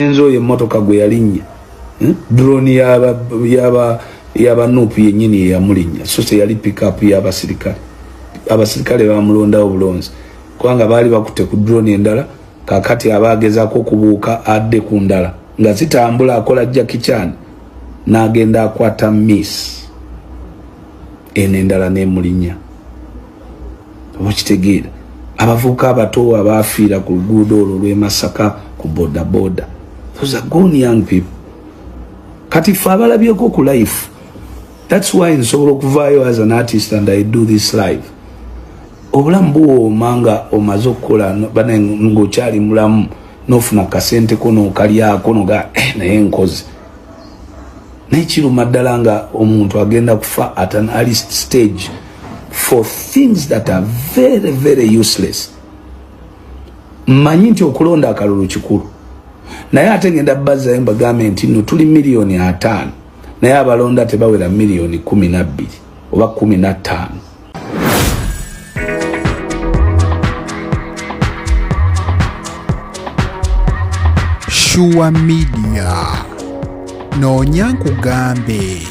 Omulenzi oyo emmotoka gwe yalinnya, Drone yaba NUP yennyini yeyamulinnya, so teyali pickup y'abasirikale. Abasirikale bamulondawo bulonzi kubanga baali bakutte ku drone endala. Kakati aba agezaako okubuuka adde ku ndala nga zitambula, akola Jackie Chan n'agenda akwata miss eno endala n'emulinnya. Oba kitegeera, abavubuka abato abaafiira ku luguudo olwo lw'e Masaka ku bodaboda, those are gone young people. Kati ffe abalabyeko ku life, that's why nsobola okuvaayo as an artist and I do this live. Obulamu buwooma nga omaze okukola ng'okyali mulamu, n'ofuna kasente ko n'okalyako noga naye nkoze. Naye kiruma ddala nga omuntu agenda kufa at an early stage for things that are very, very useless. Mmanyi nti okulonda akalulu kikulu, naye ate ngenda bazzayo mbagambe nti nno tuli 50 million, naye abalonda tebawera 12 million oba 15. Sure Media, noonya nkugambe.